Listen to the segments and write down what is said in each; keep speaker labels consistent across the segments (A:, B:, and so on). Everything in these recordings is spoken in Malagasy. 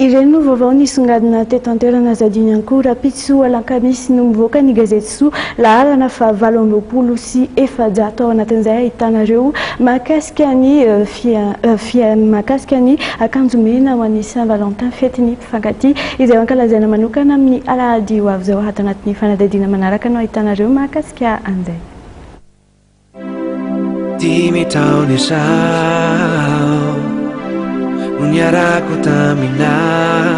A: Ireny no vaovao nisongadina teto an-toerana aza adino ihany koa rahampitso alakamisy no mivoaka ny gazety Soa laharana faha 428 ao anatin'izay ahitanareo mahakasika ny fia mahakasika ny akanjo mena ho an'ny Saint Valentin fetin'ny mpifankatia izay ho ankalazaina manokana amin'ny alahady ho avy izao ato anatin'ny fanadihadiana manaraka no ahitanareo mahakasika an'izay.
B: Dimy taona izao no niarako taminao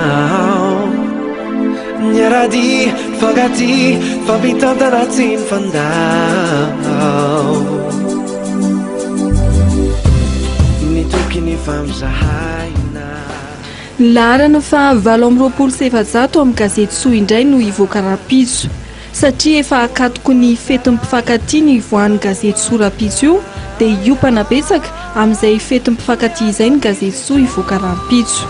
B: Niara-dia, nifankatia, nifampitantana tsy nifandao Nitoky nifampizahaina
C: Ny laharana faha 428 amin'ny gazety Soa indray no hivoaka rahampitso. Satria efa akatoko ny fetin'ny mpifankatia ny hivoahan'ny gazety Soa rahampitso io dia hiompana betsaka amin'izay fetin'ny mpifankatia izay ny gazety Soa hivoaka rahampitso.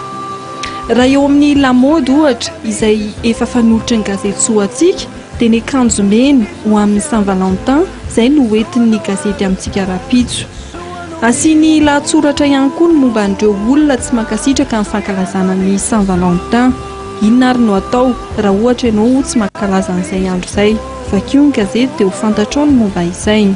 C: Raha eo amin'ny lamaody ohatra izay efa fanolotry ny gazety Soa antsika dia ny akanjo mena ho amin'ny Saint Valentin izay no hoentin'ny gazety amintsika rahampitso. Asiany lahatsoratra ihany koa ny momba an'ireo olona tsy mankasitraka ny fankalazana ny Saint Valentin. Inona ary no atao raha ohatra ianao tsy mankalaza an'izay andro izay? Vakio ny gazety dia ho fantatrao ny momba izay.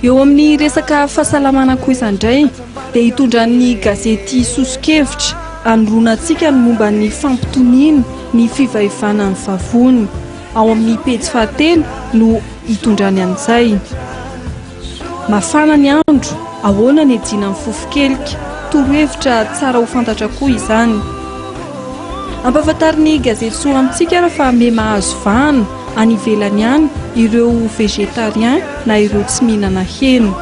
C: Eo amin'ny resaka fahasalamana kosa indray dia hitondran'ny gazety soso-kevitra hanoroana antsika ny momba ny fampitoniana ny fivaivana ny vavony. Ao amin'ny pejy fahatelo no hitondrany an'izay. Mafana ny andro, ahoana ny hiadiana amin'ny fofon-kelika? Torohevitra tsara ho fantatra koa izany. Ampahafantarin'ny gazety Soa amintsika ary fa miha mahazo vahana any ivelany any ireo végétarien na ireo tsy mihinana hena.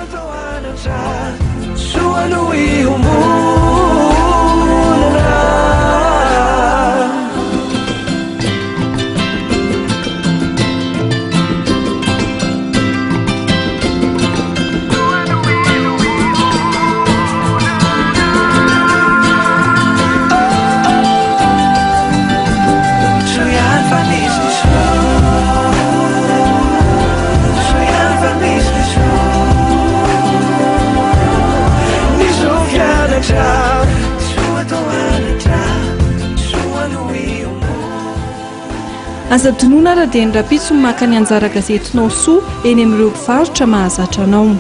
C: Aza adinoina ary dia ny rahampitso ny maka ny anjara gazetinao soa eny amin'ireo mpivarotra mahazatra anao.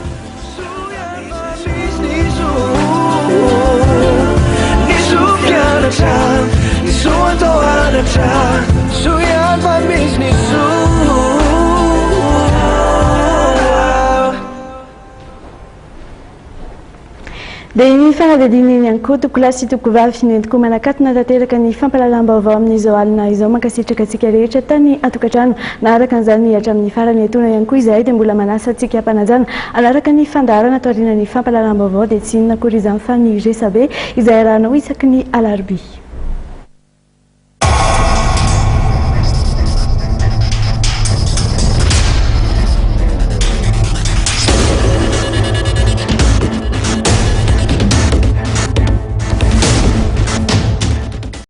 A: Dia iny fanadihadiana iny ihany koa tompokolahy sy tompokovavy no entiko manakatona tanteraka ny fampahalalam-baovao amin'izao alina izao. Mankasitraka antsika rehetra tany an-tokantrano naharaka an'izany hatramin'ny farany. Etoana ihany koa izahay dia mbola manasa antsika am-panajana hanaraka ny fandaharana taorian'ny fampahalalam-baovao dia tsy inona akory izany fa ny resabe izay arahanao isaky ny alarobia.